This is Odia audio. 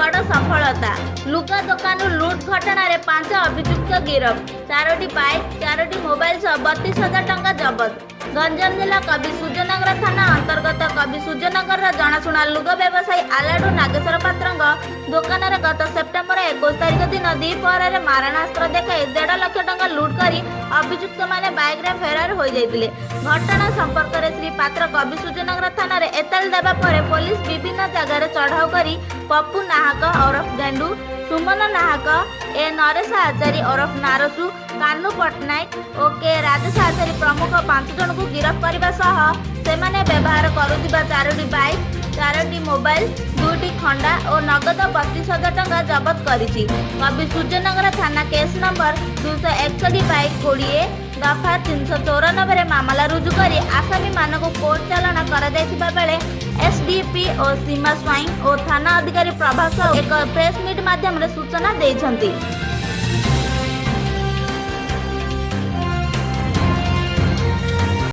ବଡ଼ ସଫଳତା। ଲୁଗା ଦୋକାନରୁ ଲୁଟ୍ ଘଟଣାରେ ପାଞ୍ଚ ଅଭିଯୁକ୍ତ ଗିରଫ। ଚାରୋଟି ବାଇକ୍, ଚାରୋଟି ମୋବାଇଲ ସହ 32,000 ଟଙ୍କା ଜବତ। ଗଞ୍ଜାମ ଜିଲ୍ଲା କବି ସୂର୍ଯ୍ୟନଗର ଥାନା ଅନ୍ତର୍ଗତ କବି ସୂର୍ଯ୍ୟନଗରର ଜଣାଶୁଣା ଲୁଗା ବ୍ୟବସାୟୀ ଆଲାଡୁ ନାଗେଶ୍ୱର ପାତ୍ରଙ୍କ ଦୋକାନରେ ଗତ ସେପ୍ଟେମ୍ବର 21 ତାରିଖ ଦିନ ଦ୍ୱିପ୍ରହରରେ ମାରଣାସ୍ତ୍ର ଦେଖାଇ 1.5 ଲକ୍ଷ ଟଙ୍କା ଲୁଟ୍ କରି ଅଭିଯୁକ୍ତମାନେ ବାଇକ୍ରେ ଫେରାର ହୋଇଯାଇଥିଲେ। ଘଟଣା ସମ୍ପର୍କରେ ଶ୍ରୀ ପାତ୍ର କବି ସୂର୍ଯ୍ୟନଗର ଥାନାରେ ଏତଲା ଦେବା ପରେ ପୋଲିସ ବିଭିନ୍ନ ଜାଗାରେ ଚଢ଼ାଉ କରି ପପୁ ନାହକ ଓରଫ ଗେଣ୍ଡୁ, ସୁମନ ନାହକ, ଏ ନରେଶ ଆଚାରୀ ଓରଫ ନାରସୁ, କାହ୍ନୁ ପଟ୍ଟନାୟକ ଓ କେ ରାଜେଶ ଆଚାରୀ ପ୍ରମୁଖ ପାଞ୍ଚ ଜଣଙ୍କୁ ଗିରଫ କରିବା ସହ ସେମାନେ ବ୍ୟବହାର କରୁଥିବା ଚାରୋଟି ବାଇକ୍, ଚାରୋଟି ମୋବାଇଲ, ଦୁଇଟି ଖଣ୍ଡା ଓ ନଗଦ 32,000 ଟଙ୍କା ଜବତ କରିଛି। କବି ସୂର୍ଯ୍ୟନଗର ଥାନା କେସ୍ ନମ୍ବର 261/20, ଦଫା 394ରେ ମାମଲା ରୁଜୁ କରି ଆସାମୀମାନଙ୍କୁ କୋର୍ଟ ଚାଲାଣ କରାଯାଇଥିବା ବେଳେ ଏସ୍ଡିପିଓ ସୀମା ସ୍ୱାଇଁ ଓ ଥାନା ଅଧିକାରୀ ପ୍ରଭାସ ସାହୁ ଏକ ପ୍ରେସମିଟ୍ ମାଧ୍ୟମରେ ସୂଚନା ଦେଇଛନ୍ତି।